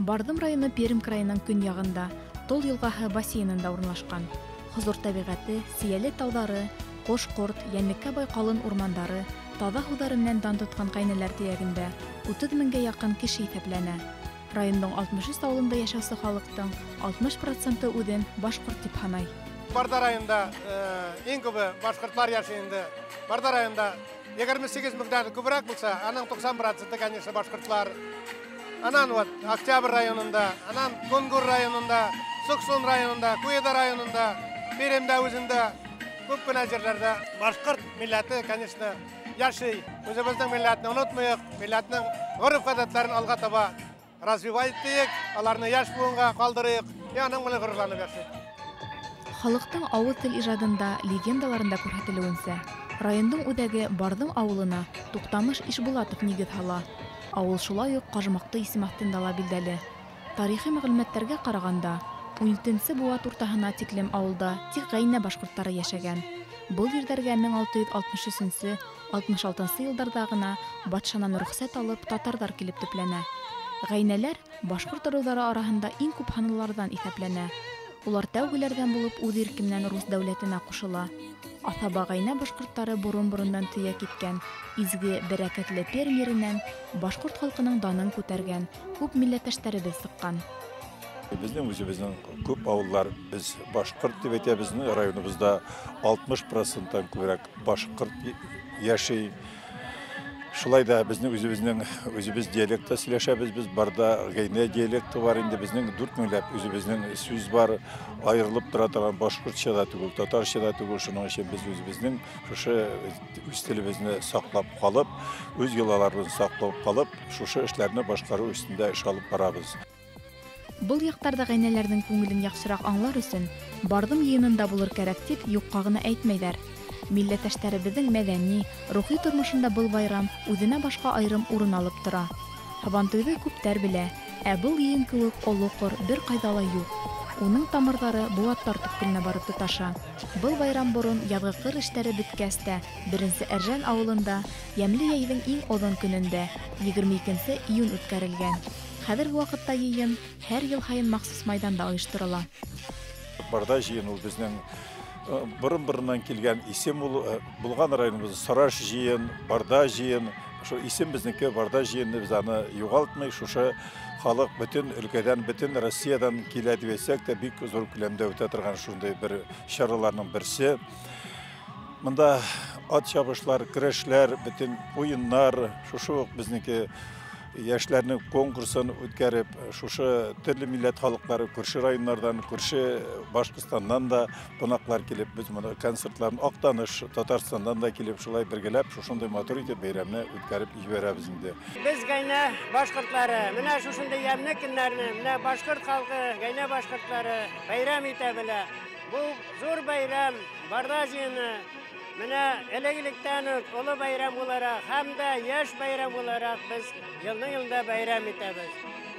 Барҙым районы Пермь крайының көньяғында, Тол йылғаһы бассейнында урынлашҡан. Хозур тәбиғәте, сейәле тауҙары, ҡош-ҡорт, йәнлеккә бай ҡалын урмандары, таҙа һыуҙары менән дан тотҡан ҡәйнәләр төйәгендә 30 меңгә яҡын кеше иҫәпләнә. Райондың 63 ауылында йәшәүсе халыҡтың 60% үҙен башҡорт тип һанай. Барҙа районында иң күбе башҡортлар йәшәй инде. Барҙа районында 28 меңдән күберәк булһа, аның 90%, конечно, башҡортлар. Анан вот Октябрь районында, анан Кунгур районында, Суксун районында, Куеда районында, Пермдә үзендә, күп кенә җирләрдә башҡорт милләте, конечно, йәшәй. Үзебезнең милләтне онотмайыҡ, милләтнең гореф-ғәҙәттәрен алға таба развивать итәйек, аларны йәш быуынға ҡалдырайыҡ, аның менән ғорурланып йәшәйек. Халыҡтың ауыҙ тел ижадында, легендаларында күрһәтелеүенсә, райондың үҙәге Барҙым ауылына Туҡтамыш Ишбулатов нигеҙ һала. Ауыл шулай уҡ Ҡажмаҡты исем аҫтында ла билдәле. Тарихи мәғлүмәттәргә ҡарағанда, 17 быуат уртаһына тиклем ауылда тик ғәйнә башҡорттары йәшәгән. Был ерҙәргә 1663-66 йылдарҙа ғына батшанан рөхсәт алып татарҙар килеп төпләнә. Ғәйнәләр башҡорт ырыуҙары араһында иң күп һанлыларҙан иҫәпләнә. Улар тәүгеләрҙән булып үҙ ирке менән рус дәүләтенә ҡушыла. Аҫаба ғәйнә башҡорттары борон-борондан төйәк иткән изге, бәрәкәтле Пермь еренән башҡорт халҡының данын күтәргән күп милләттәштәребеҙ сыҡҡан. Беҙҙең үҙебеҙҙең күп ауылдар беҙ башҡорт тип әйтәбеҙ. Беҙҙең районыбыҙҙа 60%-тан күберәк башҡорт йәшәй. Шулай да беҙҙең үҙебеҙҙең үҙебеҙ диалектта һөйләшәбеҙ. Беҙ барҙа ғәйнә диалекты бар инде, беҙҙең 4 меңләп үҙебеҙҙең сүз бар, айырылып тора торған башҡортса да түгел, татарса да түгел. Шуның өсөн беҙ үҙебеҙҙең шушы үҙ телебеҙҙе саҡлап ҡалып, үҙ йолаларыбыҙҙы саҡлап ҡалып, шушы эшләрне башҡарыу өҫтөндә эш алып барабыҙ. Был яҡтарҙа ғәйнәләрҙең күңелен яҡшыраҡ аңлар өсөн Барҙым йыйынында булыр кәрәк тип юҡҡа ғына әйтмәйҙәр. Милләттәштәребеҙҙең мәҙәни, рухи тормошонда был байрам үҙенә башҡа айырым урын алып тора. Һабантуйҙы күптәр белә, ә был йыйын кеүек оло ҡор бер ҡайҙа ла юҡ. Уның тамырҙары быуаттар төпкөлөнә барып тоташа. Был байрам борон яҙғы ҡыр эштәре бөткәс тә беренсе Әржән ауылында йәмле йәйҙең иң оҙон көнөндә 22 июнь үткәрелгән. Хәҙерге ваҡытта йыйын һәр йыл һайын махсус майҙанда ойошторола. Барҙа йыйын ул беҙҙең борон-бороннан килгән исем ул, булған районыбыҙ Сараш йыйын, Барҙа йыйын. Шул исем беҙҙеке, Барҙа йыйынны беҙ аны юғалтмай. Шушы халыҡ бөтөн өлкәдән, бөтөн Россиядан килә тип әйтсәк тә, бик ҙур күләмдә үтә торған шундай бер чараларның берсе. Мында ат чабышлар, көрәшләр, бөтөн уйыннар, шушы уҡ беҙҙеке йәшләрнең конкурсын үткәреп, шушы төрлө милләт халыҡлары күрше районнарҙан, күрше Башҡортостандан да ҡунаҡлар килеп, беҙ моны концертларын Аҡтаныш, Татарстандан да килеп, шулай бергәләп шушындай матур итеп бәйрәмне үткәреп ебәрәбеҙ инде. Беҙ ғәйнә башҡортлары, менә шушындай йәмле көннәрне, менә башҡорт халҡы, ғәйнә башҡортлары бәйрәм итә белә. Был ҙур бәйрәм, Барҙа йыйыны. Менә элек-электән үк оло бәйрәм булараҡ һәм дә йәш бәйрәм булараҡ беҙ йылның-йылында бәйрәм итәбеҙ.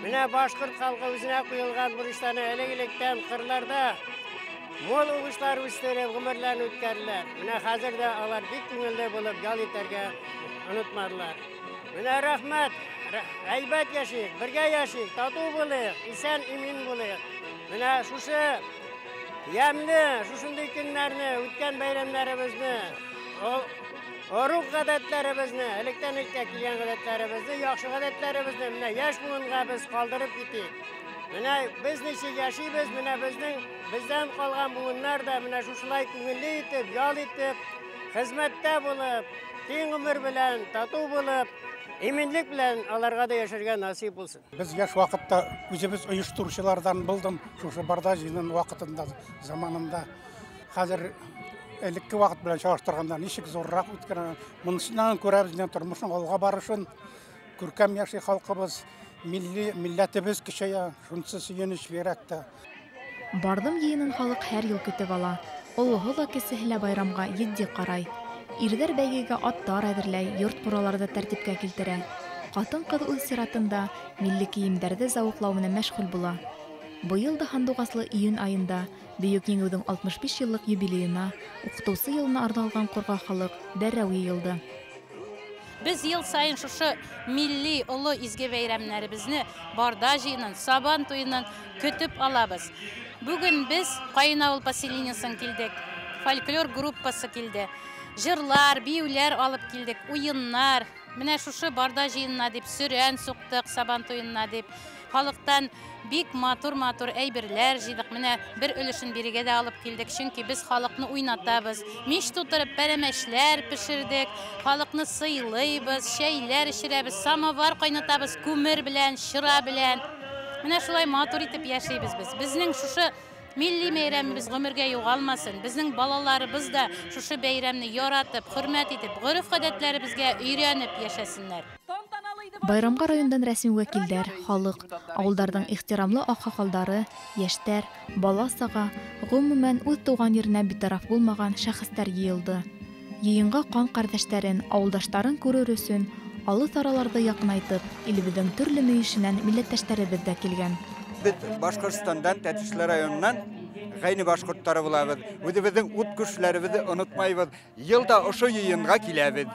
Менә башҡорт халҡы үҙенә ҡуйылған бурыстарны элек-электән ҡырларҙа мул уңыштар үҫтереп ғүмерләрен үткәрҙеләр. Менә хәҙер ҙә алар бик күңелле булып ял итәргә онотманылар. Менә рәхмәт, әйбәт йәшәйек, бергә йәшәйек, татыу булайыҡ, иҫән-имен булайыҡ. Менә шушы йәмле, шушындай көннәрне, үткән бәйрәмдәребеҙҙе, оруҡ ғәҙәттәребеҙҙе, электән элеккә килгән ғәҙәттәребеҙҙе, яҡшы ғәҙәттәребеҙҙе менә йәш быуынға беҙ ҡалдырып китик. Менә беҙ нисек йәшәйбеҙ, менә беҙҙән ҡалған быуындар ҙа менә шушылай күңелле итеп, ял итеп, хеҙмәттә булып, киң ғүмер белән, татыу булып, именлек белән аларға да йәшәргә насип булсын. Беҙ йәш ваҡытта үҙебеҙ ойоштороусыларҙан булдым, шушы Барҙа йыйынын ваҡытында, заманында. Хәҙер элекке ваҡыт белән сағыштырғанда нисек ҙурыраҡ үткәргән. Бынысынан күрәбеҙ, тормошоң алға барышын, күркәм йәшәй халҡыбыҙ, милли милләтебеҙ көсәйә, шунысы сөйөнөс бигерәк тә. Барҙым йыйынын халыҡ һәр йыл көтөп ала. Олоһо ла, кесеһе лә байрамға етди ҡарай. Ирҙәр бәйгегә аттар әҙерләй, йорт-ҡураларҙы тәртипкә килтерә. Ҡатын-ҡыҙ үҙ сиратында милли кейемдәрҙе зауыҡлау менән мәшғүл була. Быйыл да һандуғаслы июнь айында Бөйөк Еңеүҙең 65 йыллыҡ юбилейына, уҡытыусы йылына арналған ҡорға халыҡ дәррәү йыйылды. Беҙ йыл сайын шушы милли оло изге бәйрәмдәребеҙҙе Барҙа йыйынын, Сабан туйынын көтөп алабыҙ. Бөгөн беҙ Ҡайынауыл поселениеһын килдек, фольклор группасы килде. Жырлар, бейеүләр алып килдек, уйыннар. Менә шушы Барҙа йыйынына дип сөрән суҡтыҡ, Сабан туйынына дип. Халыҡтан бик матур-матур әйберләр җыйдыҡ. Менә бер өлөшөн бирегә дә алып килдек, чөнки беҙ халыҡны уйнатабыҙ. Мич тутырып пәрәмәчләр пешердек, халыҡны сыйлыйбыҙ, чәйләр эшерәбеҙ, самовар ҡайнатабыҙ, күмер белән, шыра белән. Менә шулай матур итеп йәшәйбеҙ беҙ. Беҙҙең шушы милли бәйрәмебеҙ ғүмергә юғалмаһын. Беҙҙең балаларыбыҙ да шушы бәйрәмне яратып, хөрмәт итеп, ғөрөф-ғәҙәтләребеҙгә өйрәнеп йәшәсеннәр. Байрамға райондан рәсми вәкилдәр, халыҡ, ауылдарҙың ихтирамлы аҡһаҡалдары, йәштәр, бала-саға, ғөмүмән үҙ тыуған еренә битараф булмаған шәхестәр йыйылды. Йыйынға ҡан ҡәрҙәштәрен, ауылдаштарын күрер өсөн алыҫ араларҙы яҡынайтып, илебеҙҙең төрлө мөйөшөнән милләттәштәребеҙ ҙә килгән. Беҙ Башҡортостандан, Тәтешле районынан ғәйне башҡорттары булабыҙ. Үҙебеҙҙең ут күршеләребеҙҙе онотмайбыҙ. Йыл да ошо йыйынға киләбеҙ.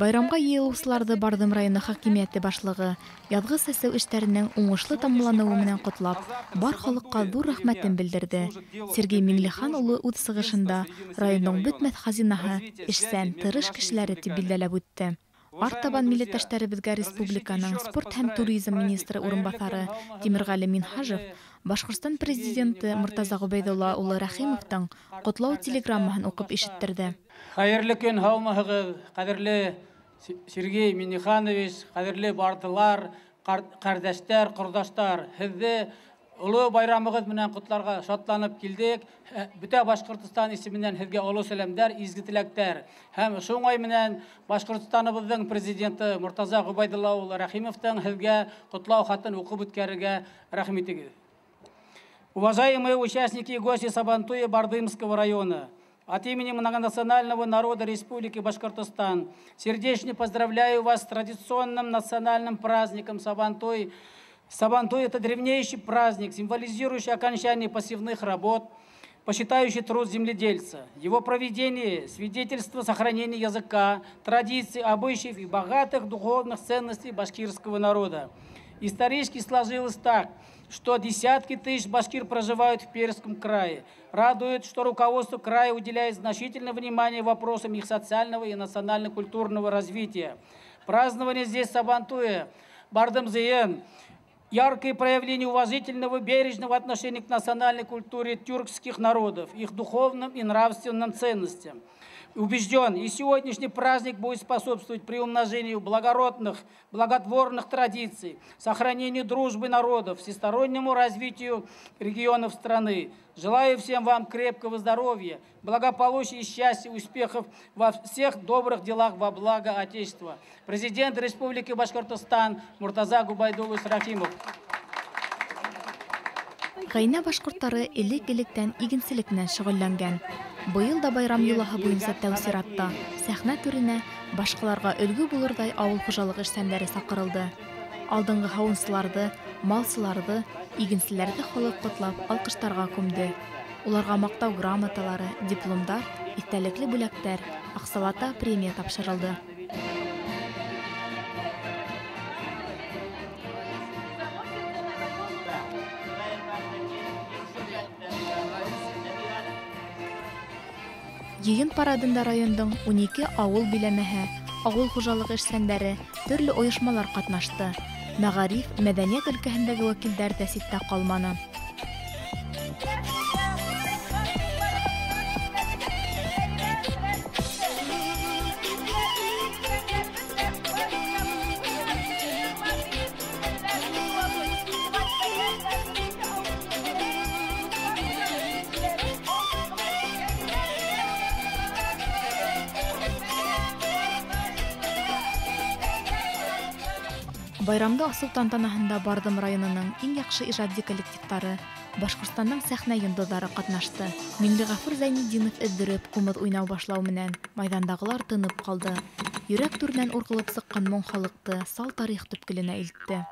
Байрамға йыйылыусыларҙы Барҙым районы хакимиәте башлығы яҙғы сәсеү эштәренең уңышлы тамамланыуы менән ҡотлап, бар халыҡҡа ҙур рәхмәтен белдерҙе. Сергей Миңлехан улы үҙ сығышында райондың бөтмәҫ хазинаһы, эшсән, тырыш кешеләре тип билдәләп үтте. Артабан милләттәштәребеҙгә республиканың спорт һәм туризм министры урынбаҫары Тимерғәле Минһажев Башҡортостан президенты Мортаза Ғөбәйҙулла улы Рәхимовтың ҡотлау телеграммаһын уҡып ишеттерҙе. Хәйерле көн, һаумыһығыҙ, ҡәҙерле Сергей Минниханович, ҡәҙерле бардылар, ҡәрҙәштәр, ҡорҙаштар. Һеҙҙе оло байрамығыҙ менән ҡотларға шатланып килдек. Бөтә Башҡортостан исеменән һеҙгә оло сәләмдәр, изге теләктәр. Һәм ошо уңай менән Башҡортостаныбыҙҙың президенты Мортаза Ғөбәйҙулла улы Рәхимовтың һеҙгә ҡотлау хатын уҡып үткәрергә рәхим итегеҙ. Уважаемые участники и гости Сабантуя Бардымского района, от имени многонационального народа Республики Башкортостан сердечно поздравляю вас с традиционным национальным праздником Сабантуй. Сабантуй – это древнейший праздник, символизирующий окончание посевных работ, почитающий труд земледельца. Его проведение – свидетельство сохранения языка, традиций, обычаев и богатых духовных ценностей башкирского народа. Исторически сложилось так, что десятки тысяч башкир проживают в Пермском крае. Радует, что руководство края уделяет значительное внимание вопросам их социального и национально-культурного развития. Празднование здесь Сабантуя, Бардым-Зыйын – яркое проявление уважительного, бережного отношения к национальной культуре тюркских народов, их духовным и нравственным ценностям. Убежден, и сегодняшний праздник будет способствовать приумножению благородных, благотворных традиций, сохранению дружбы народов, всестороннему развитию регионов страны. Желаю всем вам крепкого здоровья, благополучия и счастья, успехов во всех добрых делах во благо Отечества. Президент Республики Башкортостан Муртаза Губайдуллович Рахимов. Ғәйнә башҡорттары элек-электән игенселек менән шөғөлләнгән. Быйыл да байрам йолаһы буйынса тәү сиратта сәхнә түренә башҡаларға өлгө булырҙай ауыл хужалығы эшсәндәре саҡырылды. Алдынғы һауынсыларҙы, малсыларҙы, игенселәрҙе халыҡ ҡотлап алҡыштарға күмде. Уларға маҡтау грамоталары, дипломдар, иҫтәлекле бүләктәр, аҡсалата премия тапшырылды. Йыйын парадында райондың 12 ауыл биләмәһе, ауыл хужалығы эшсәндәре, төрлө ойошмалар ҡатнашты. Мәғариф, мәҙәниәт өлкәһендәге вәкилдәр ҙә ситтә ҡалманы. Байрамды асыу тантанаһында Барҙым районының иң яҡшы ижади коллективтары, Башҡортостандың сәхнә йондоҙҙары ҡатнашты. Миңлеғәфүр Зәйнетдинов өҙҙөрөп ҡумыҙ уйнау башлау менән майҙандағылар тынып ҡалды. Йөрәк түренән урғылып сыҡҡан моң халыҡты сал тарих төпкөлөнә илтте.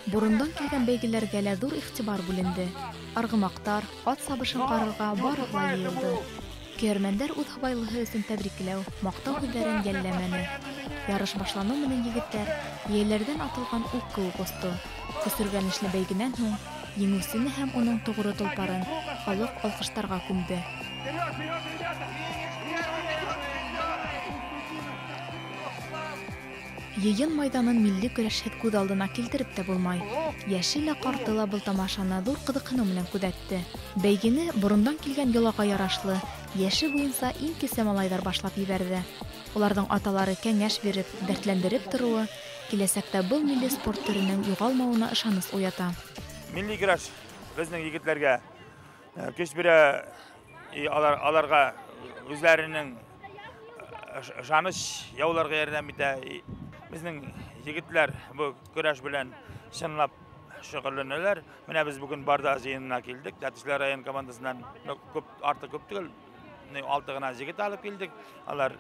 Борондан килгән бәйгеләргә лә ҙур иғтибар бүленде. Арғымаҡтар, ат сабышын ҡарарға барыһы ла йыйылды. Көйәрмәндәр үҙ һыбайлыһы өсөн тәбрикләү, маҡтау һүҙҙәрен йәлләмәне. Ярыш башланыу менән егеттәр йәйләрҙән атылған уҡ кеүек осто. Көсөргәнешле бәйгенән һуң еңеүсене һәм уның тоғро толпарын халыҡ алҡыштарға күмде. Йыйын майҙанын милли көрәшһеҙ күҙ алдына килтереп тә булмай. Йәше лә ҡарты ла был тамашаны ҙур ҡыҙыҡһыныу менән күҙәтте. Бәйгене борондан килгән йолаға ярашлы, йәше буйынса иң кесе малайҙар башлап ебәрҙе. Уларҙың аталары кәңәш биреп, дәртләндереп тороуы киләсәктә был милли спорт төрөнөң юғалмауына ышаныс уята. Милли көрәш беҙҙең егетләргә көс бирә, аларға үҙҙәренең ышаныс яуларға ярҙам итә. Беҙҙең егетләр был көрәш белән чынлап шөғөлләнәләр. Менә беҙ бөгөн Барҙа йыйынына килдек. Тәтешле район командасынан күп, артыҡ күп түгел, 6 ғына егет алып килдек. Алар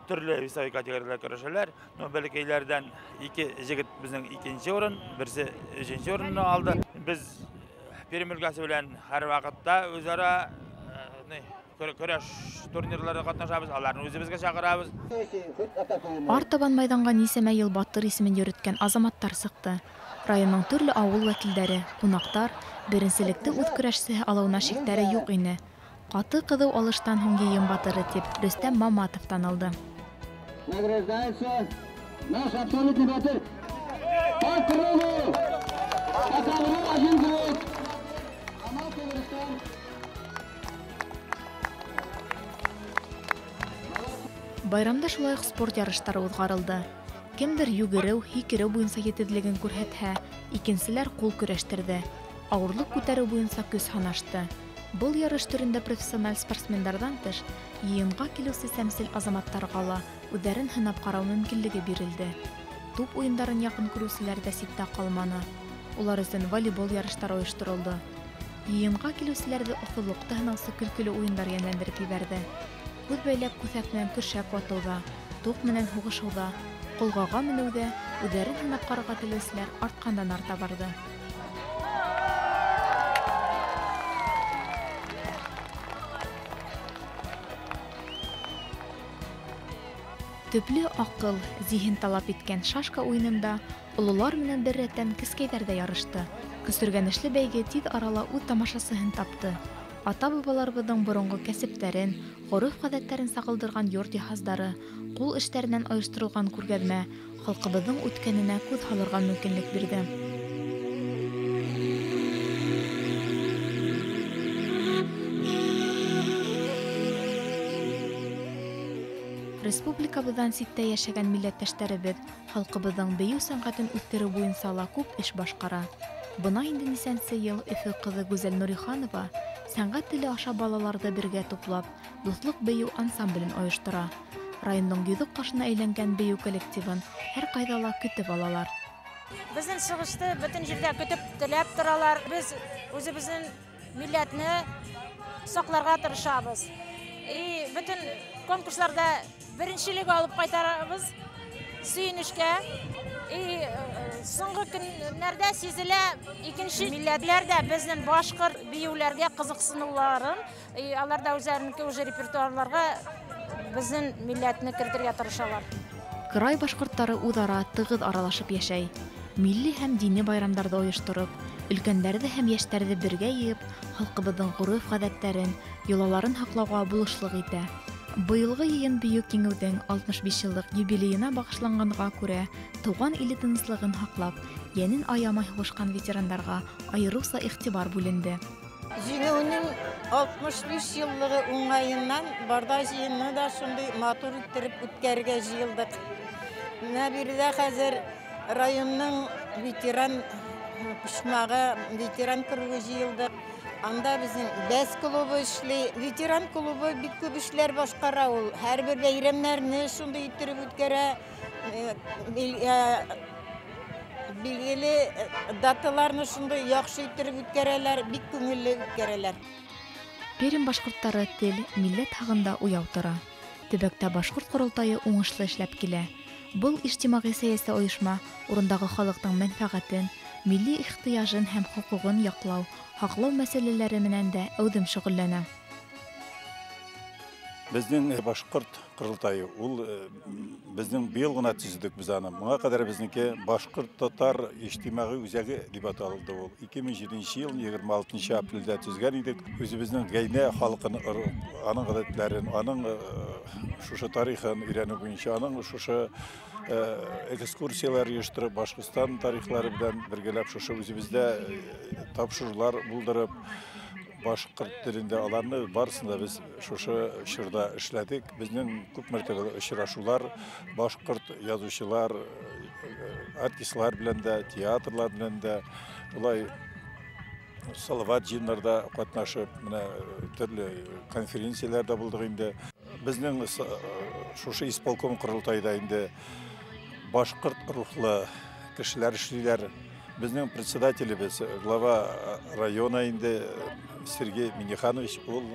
төрлө весовой категорияларҙа көрәшәләр. Но бәләкәйләрҙән 2 егет беҙҙең 2-нсе урын, берсе 3-нсе урынны алды. Беҙ Пермь өлкәһе белән һәр ваҡытта үҙ-ара көрәш турнирларында ҡатнашабыҙ, аларны үҙебеҙгә саҡырабыҙ. Артабан майҙанға нисәмә йыл батыр исемен йөрөткән азаматтар сыҡты. Районның төрлө ауыл вәкилдәре, ҡунаҡтар беренселекте үҙ көрәшсеһе алыуына шиктәре юҡ ине. Ҡаты ҡыҙыу алыштан һуң йыйын батыры тип Рөстәм Маматов танылды. Награждается наш абсолютный батыр. По кругу! По ковру один круг! Маматов Рөстәм. Байрамда шулай уҡ спорт ярыштары уҙғарылды. Кемдер йүгереү, һикереү буйынса етеҙлеген күрһәтһә, икенселәр ҡул көрәштерҙе, ауырлыҡ күтәреү буйынса көс һанашты. Был ярыш төрөндә профессиональ спортсмендарҙан тыш, йыйынға килеүсе сәмсел азаматтарға ла үҙҙәрен һынап ҡарау мөмкинлеге бирелде. Туп уйындарын яҡын күреүселәр ҙә ситтә ҡалманы. Улар өсөн волейбол ярыштары ойошторолдо. Йыйынға килеүселәрҙе оҫталыҡты һынаусы көлкөлө уйындар йәнләндереп ебәрҙе. Күҙ бәйләп күҫәк менән көршәк ватыуҙа, туп менән һуғышыуҙа, ҡолғаға менеүҙә үҙҙәрен һынап ҡарарға теләүселәр артҡандан арта барҙы. Төплө аҡыл, зиһен талап иткән шашка уйынында ололар менән бер рәттән кескәйҙәр ҙә ярышты. Көсөргәнешле бәйге тиҙ арала үҙ тамашасыһын тапты. Ата-бабаларыбыҙҙың боронғо кәсептәрен, ғөрөф-ғәҙәттәрен сағылдырған йорт йыһаздары, ҡул эштәренән ойошторолған күргәҙмә халҡыбыҙҙың үткәненә күҙ һалырға мөмкинлек бирҙе. Республикабыҙҙан ситтә йәшәгән милләттәштәребеҙ халҡыбыҙҙың бейеү сәнғәтен үҫтереү буйынса ла күп эш башҡара. Бына инде нисәнсе йыл Өфө ҡыҙы Гүзәл Нуриханова сәнғәт теле аша балаларҙы бергә туплап, дуҫлыҡ бейеү ансамблен ойоштора. Райондың йөҙөк ҡашына әйләнгән бейеү коллективын һәр ҡайҙа ла көтөп алалар. Беҙҙең сығышты бөтөн ерҙә көтөп теләп торалар. Беҙ үҙебеҙҙең милләтне саҡларға тырышабыҙ. И бөтөн конкурсларҙа беренселек алып ҡайтарабыҙ сөйөнөскә. И соңғы көннәрҙә сизелә икенсе милләтләр ҙә беҙҙең башҡорт бейеүләргә ҡыҙыҡһыныуларын, и алар ҙа үҙҙәренеке уже репертуарларға беҙҙең милләтне кертергә тырышалар. Край башҡорттары үҙ-ара тығыҙ аралашып йәшәй. Милли һәм дини байрамдарҙы ойоштороп, өлкәндәрҙе һәм йәштәрҙе бергә йыйып, халҡыбыҙҙың ғөрөф-ғәҙәттәрен, йолаларын һаҡлауға булышлыҡ итә. Быйылғы йыйын Бөйөк Еңеүҙең 65 йыллыҡ юбилейына бағышланғанға күрә, тыуған иле тыныслығын һаҡлап, йәнен аямай һуғышҡан ветерандарға айырыуса иғтибар бүленде. Еңеүнең 65 йыллығы уңайынан Барҙа йыйыны да шундай матур иттереп үткәрергә йыйылдыҡ. Менә биредә хәҙер районның ветеран почмағы, ветеран клубы йыйылдыҡ. Анда беҙҙең бәс клубы эшләй. Ветеран клубы бик күп эшләр башҡара ул. Һәр бер бәйрәмдәрне шундай иттереп үткәрә. Билгеле даталарны шундай яҡшы иттереп үткәрәләр, бик күңелле үткәрәләр. Пермь башҡорттары тел, милләт һағында уяу тора. Төбәктә башҡорт ҡоролтайы уңышлы эшләп килә. Был ижтимағи сәйәси ойошма урындағы халыҡтың мәнфәғәтен, милли ихтыяжын һәм хоҡуғын яҡлау, һаҡлау мәсьәләләре менән дә әүҙем шөғөлләнә. Беҙҙең башҡорт ҡоролтайы ул беҙҙең быйыл ғына төҙөдөх беҙ аны. Быға ҡәҙәр беҙҙеке башҡорт татар ижтимағи үҙәге тип аталды ул. 2007 йыл 26 апрелдә төҙгән инек. Үҙебеҙҙең ғәйнә халҡын, аның ғәҙәттәрен, аның шушы тарихын өйрәнеү буйынса, аның шушы экскурсиялар ойоштороп, Башҡортостан тарихлары менән бергәләп шушы үҙебеҙҙә тапшырыулар булдырып, башҡорт телендә аларны барысын да беҙ шушы чорҙа эшләдек. Беҙҙең күп мәртәбәле осрашыулар башҡорт яҙыусылар, артистлар белән дә, театрлар белән дә, улай Салават йыйындарҙа ҡатнашып, менә төрлө конференцияларҙа булдыҡ инде. Беҙҙең шушы исполком ҡоролтайҙа инде башҡорт рухлы кешеләр эшләйләр. Беҙҙең председателебеҙ, глава района инде Сергей Миниханович, ул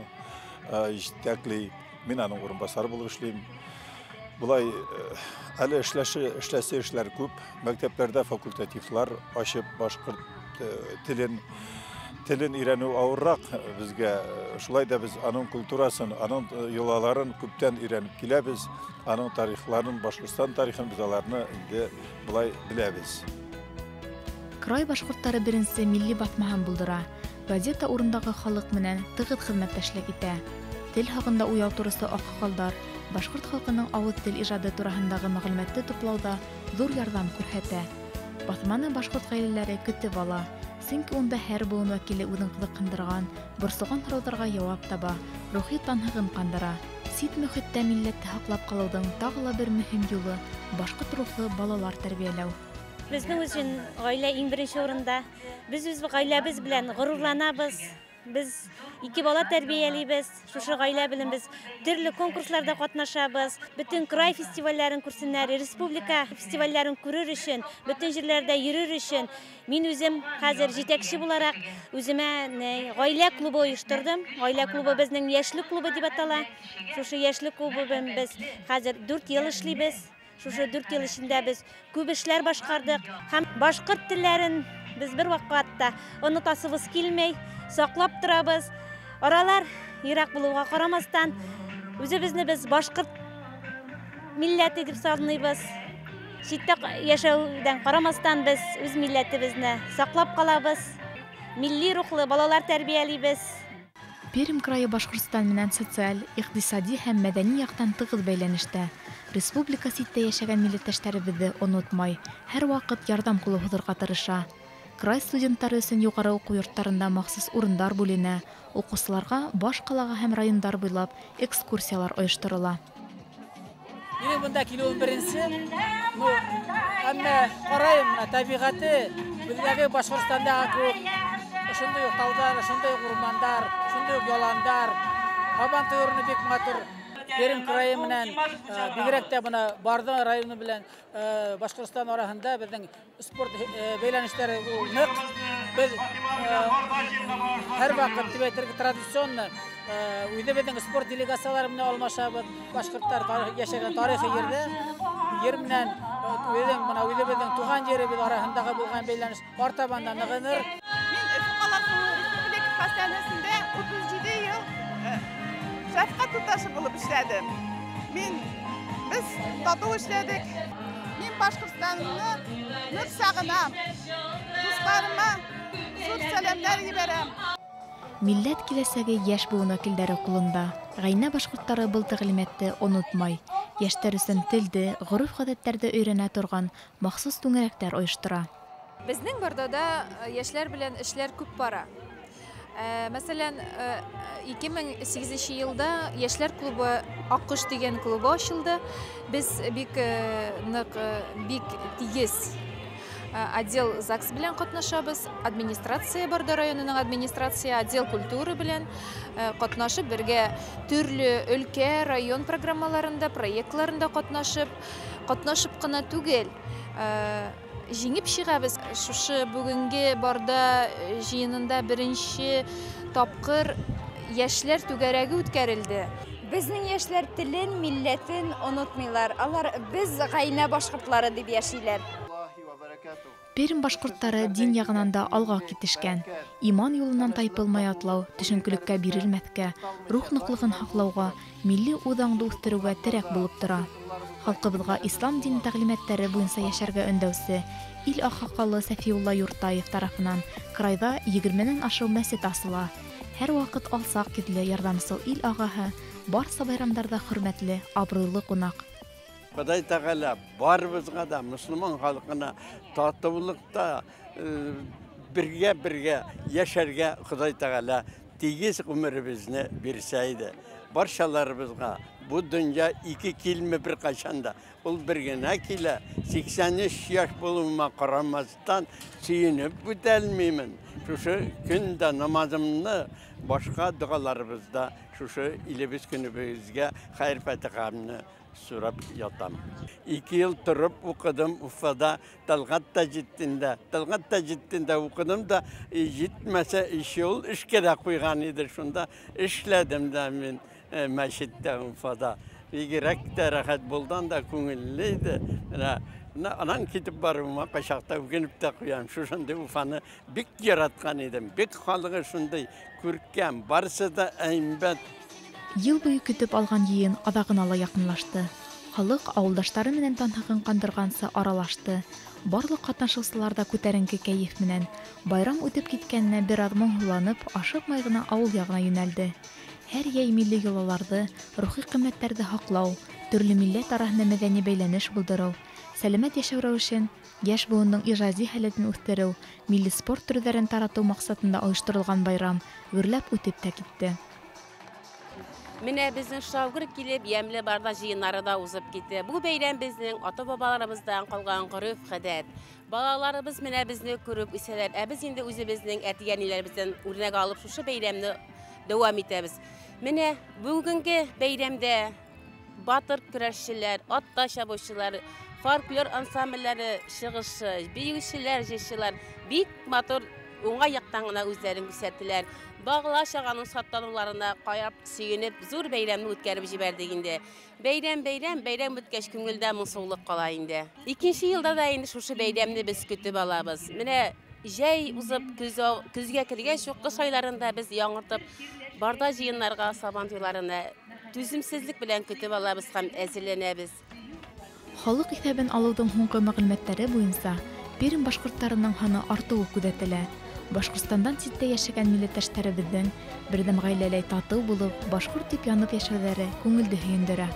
етәкләй, мин аның урынбаҫары булып эшләйем. Былай әле эшләсе эшләр күп. Мәктәптәрҙә факультативлар асып башҡорт телен өйрәнеү ауырыраҡ беҙгә. Шулай ҙа беҙ аның культурасын, аның йолаларын күптән өйрәнеп киләбеҙ. Аның тарихларын, Башҡортостан тарихын беҙ аларны инде былай беләбеҙ. Край башҡорттары беренсе милли баҫмаһын булдыра. Газета урындағы халыҡ менән тығыҙ хеҙмәттәшлек итә. Тел хаҡында уяу тороусы аҡһаҡалдар башҡорт халҡының ауыҙ тел ижады тураһындағы мәғлүмәтте туплауҙа ҙур ярҙам күрһәтә. Баҫманы башҡорт ғаиләләре көтөп ала, сөнки унда һәр быуын вәкиле үҙен ҡыҙыҡһындырған, борсоған һорауҙарға яуап таба, рухи танһығын ҡандыра. Сит мөхиттә милләтте һаҡлап ҡалыуҙың тағы ла бер мөһим юлы — башҡорт рухлы балалар тәрбиәләү. Беҙҙең өсөн ғаилә иң беренсе урында. Беҙ үҙ ғаиләбеҙ белән ғорурланабыҙ. Беҙ ике бала тәрбиәләйбеҙ. Шушы ғаилә белән беҙ төрлө конкурсларҙа ҡатнашабыҙ. Бөтөн край фестивалдәрен күрсеннәр, республика фестивалдәрен күрер өсөн, бөтөн ерләрҙә йөрөр өсөн. Мин үҙем хәҙер етәксе булараҡ үҙемә ғаилә клубы ойошторҙом. Ғаилә клубы беҙҙең йәшлек клубы тип атала. Шушы йәшлек клубы белән беҙ хәҙер 4 йыл эшләйбеҙ. Шушы 4 йыл эсендә беҙ күп эшләр башҡарҙыҡ һәм башҡорт телдәрен беҙ бер ваҡытта онотасыбыҙ килмәй, саҡлап торабыҙ. Аралар йыраҡ булыуға ҡарамаҫтан, үҙебеҙҙе беҙ башҡорт милләте тип санайбыҙ. Ситтә йәшәүҙән ҡарамаҫтан беҙ үҙ милләтебеҙҙе саҡлап ҡалабыҙ. Милли рухлы балалар тәрбиәләйбеҙ. Пермь крайы Башҡортостан менән социаль, иҡтисади һәм мәҙәни яҡтан тығыҙ бәйләнештә. Республика ситтә йәшәгән милләттәштәребеҙҙе онотмай, һәр ваҡыт ярҙам ҡулы һуҙырға тырыша. Край студенттары өсөн юғары уҡыу йорттарында махсус урындар бүленә, уҡыусыларға баш ҡалаға һәм райондар буйлап экскурсиялар ойошторола. Минең бында килеүем беренсе, әммә ҡарайым, тәбиғәте беҙҙәге Башҡортостандағы кеүек ошондай уҡ тауҙар, ошондай уҡ урмандар, ошондай уҡ яландар, Һабантуй урыны бик матур. Пермь крайы менән, бигерәк тә бына Барҙа районы белән Башҡортостан араһында беҙҙең спорт бәйләнештәре ныҡ. Беҙ һәр ваҡыт тип әйтергә традиционно үҙебеҙҙең спорт делегациялары менән алмашабыҙ. Башҡорттар йәшәгән тарихи ерҙә ер менән үҙең бына үҙебеҙҙең тыуған еребеҙ араһындағы булған бәйләнеш артабан да нығыныр. Мин Өфө ҡалаһының республика хастаханәһендә 37 йыл шәфҡәт туташы булып эшләдем. Беҙ татыу эшләдек. Мин Үземнең Башкортстанымны нык сагынам. Дусларыма зур сәламнәр җибәрәм. Милләт киләсәге яшь буын вәкилдәре кулында. Гайнә башкортлары был тәгълиматты онытмай. Яшьтәр өчен телде, гореф-гадәтләрде өйрәнә торган махсус түңәрәкләр оештыра. Безнең Бардада яшьләр белән эшләр күп бара. Мәсәлән, 2008 елда яшьләр клубы Аккош дигән клубы ачылды. Без бик нык, бик тигез отдел ЗАГС белән катнашабыз, администрация Барда районының администрация, отдел культуры белән катнашып, бергә төрле өлкә, район программаларында, проектларында катнашып, катнашып кына түгел, җиңеп чыгабыз. Шушы бүгенге Барда җыенында беренче тапкыр яшьләр түгәрәге үткәрелде. Безнең яшьләр телен, милләтен онытмыйлар. Алар без гайнә башкортлары дип яшиләр. Пермь башкортлары дин ягынан да алга китешкән. Иман юлыннан тайпылмай атлау, төшенкелеккә бирелмәҫкә, рух ныклыгын һаклауга, милли үҙаңды үҫтереүгә терәк булып тора. Халҡыбыҙға ислам дине тәғлимәттәре буйынса йәшәргә өндәүсе ил аҡһаҡалы Сәфиулла Юртаев тарафынан крайҙа 20-нән ашыу мәсет асыла. Һәр ваҡыт алсаҡ йөҙлө ярҙамсыл ил ағаһы барса байрамдарҙа хөрмәтле, абруйлы ҡунаҡ. Хоҙай Тәғәлә барыбыҙға да, мосолман халҡына татыулыҡта бергә-бергә йәшәргә Хоҙай Тәғәлә тигеҙ ғүмеребеҙҙе бирсә ине. Барсаларыбыҙға бу донъя ике килмәй бер ҡасан да. Ул бер генә килә. 83 йәш булыуыма ҡарамаҫтан сөйөнөп үтә алмайым. Шушы көндә намазымны, башҡа доғаларыбыҙҙа шушы илебеҙ көнөбөҙгә хәйер-фатихамны сорап ятам. 2 йыл тороп уҡыным Уфада, Талғат Тажетдиндә. Талғат Тажетдиндә уҡыным да, етмәсә 3 йыл эшкә лә ҡуйған ине. Шунда эшләдем дә мин мәсеттә Уфада. Бигерәк тә рәхәт булдан да күңелле ине. Менә анан китеп барыуыма ҡайсаҡта үкенеп тә ҡуям. Шушындай Уфаны бик яратҡан идем. Бик халыҡы шундай күркәм, барысы да әйбәт. Йыл буйы көтөп алған йыйын аҙағына ла яҡынлашты. Халыҡ ауылдаштары менән танһығын ҡандырғансы аралашты. Барлыҡ ҡатнашыусылар ҙа күтәренке кәйеф менән байрам үтеп киткәненә бер аҙ моңһоуланып, ашыҡмай ғына ауыл яғына йүнәлде. Һәр йәй милли йолаларҙы, рухи ҡиммәттәрҙе һаҡлау, төрлө милләт араһында мәҙәни бәйләнеш булдырыу, сәләмәт йәшәү рәүешен, йәш быуындың ижади һәләтен үҫтереү, милли спорт төрҙәрен таратыу маҡсатында ойошторолған байрам гөрләп үтеп тә китте. Менә безнең шаугыр килеп, йәмле Барда җыеннары да узып китте. Бу бәйрәм безнең ата-бабаларыбыздан калган гореф-гадәт. Балаларыбыз менә безне күреп үсәләр. Ә без инде үзебезнең әти-әниләребездән үрнәк алып шушы бәйрәмне дәвам итәбез. Менә бүгенге бәйрәмдә батыр көрәшчеләр, атта чабучылар, фольклор ансамбльләре чыгышы, биючеләр, җырчылар бик матур уңай яктан гына үзләрен күрсәттеләр. Бағла чағаның саттануларына карап сөенеп, зур бәйрәмне үткәреп җибәрдек инде. Бәйрәм, бәйрәм, бәйрәм үткәч күңелдә моңсулык кала инде. Икенче елда да инде шушы бәйрәмне без көтеп алабыз. Менә җәй узып көзгә кергәч, кыш айларында без яңыртып Барда җыеннарга, сабан туйларына түземсезлек белән көтеп алабыз һәм әзерләнәбез. Халыҡ иҫәбен алыуҙың һуңғы мәғлүмәттәре буйынса Пермь башҡорттарының һаны артыуы күҙәтелә. Башҡортостандан ситтә йәшәгән милләттәштәребеҙҙең берҙәм ғаиләләй татыу булып, башҡорт тип янып йәшәүҙәре күңелде һөйөндөрә.